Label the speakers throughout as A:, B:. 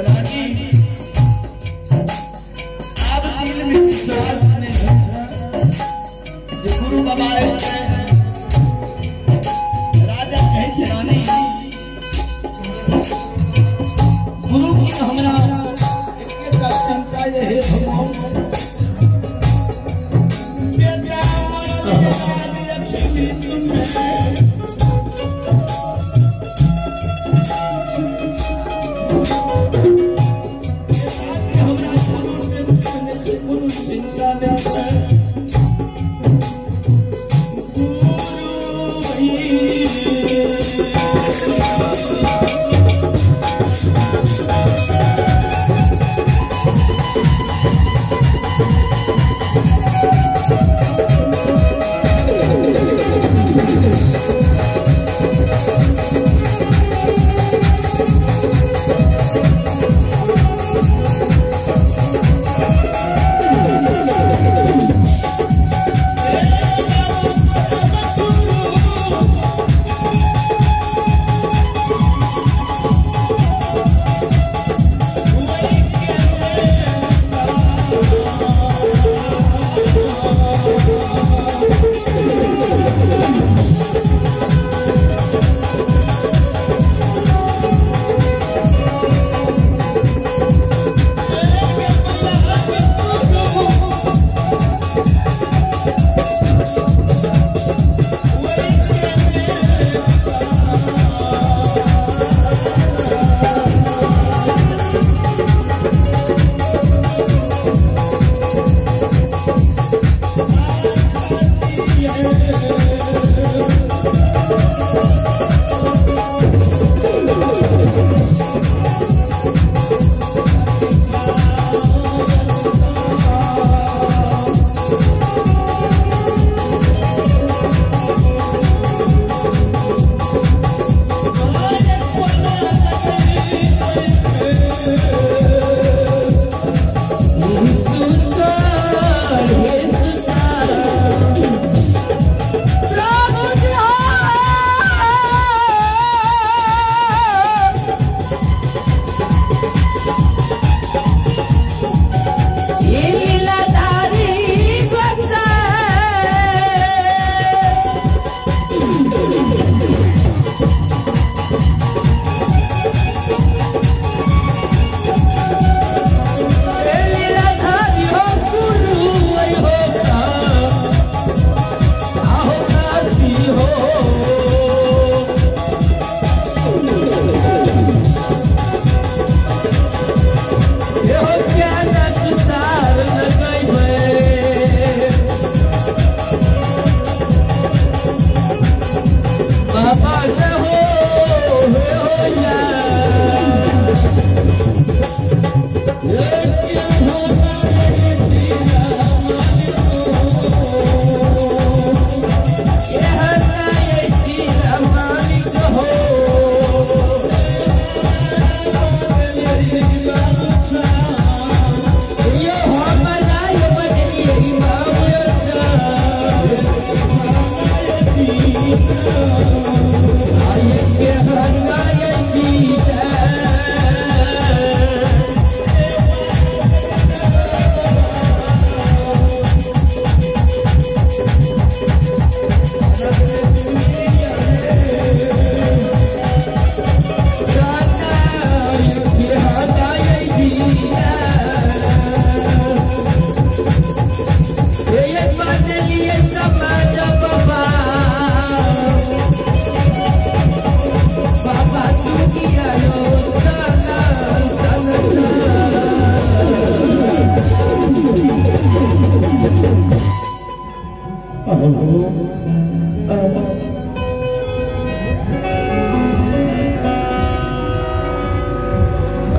A: रानी आप दिल में विश्वास नहीं है जो गुरु बाबा आए। राजा कहे छे रानी गुरु की हमरा एकेटा चिंता जे हे भगवान बेटा लक्ष्मी तुमे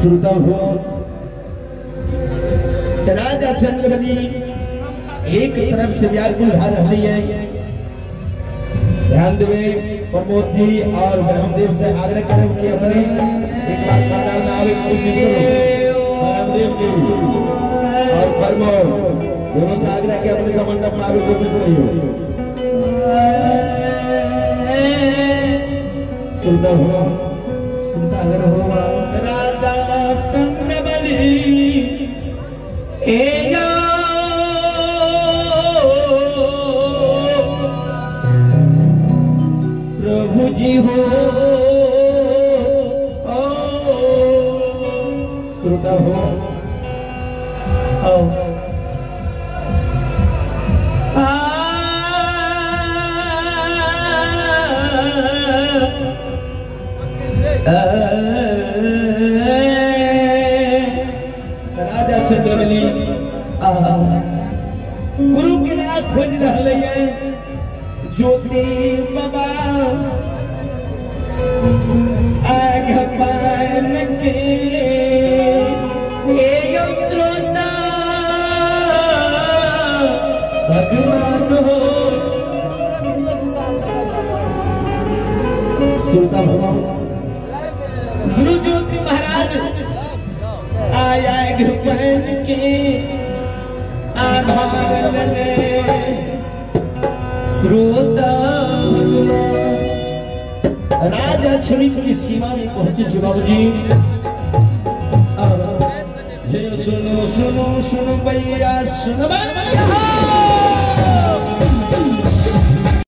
A: श्रोता हो राजा चंद्रबली एक तरफ से व्याकुल भा रही है। ध्यान देवे प्रमोद जी और ब्रह्मदेव से आग्रह करें कि अपने एक बार पंडाल में आने की कोशिश करो। ब्रह्मदेव जी और प्रमोद दोनों से आग्रह के अपने समंडप में आने की कोशिश करियो। श्रोता हो श्रोता अगर हो राजा चंद्रबली प्रभु जी हो श्रोता हो राजा चंद्रबली गुरु के राह खोज रहे हैं ज्योति बाबा आग पान के श्रोता भगवान हो श्रोता भगवान गुरु ज्योति महाराज आया पहन के आधार लले श्रोता राजा छड़ी की सीमा में पहुंचे बाबूजी। हे सुनो सुनो सुनो भैया सुनो भैया।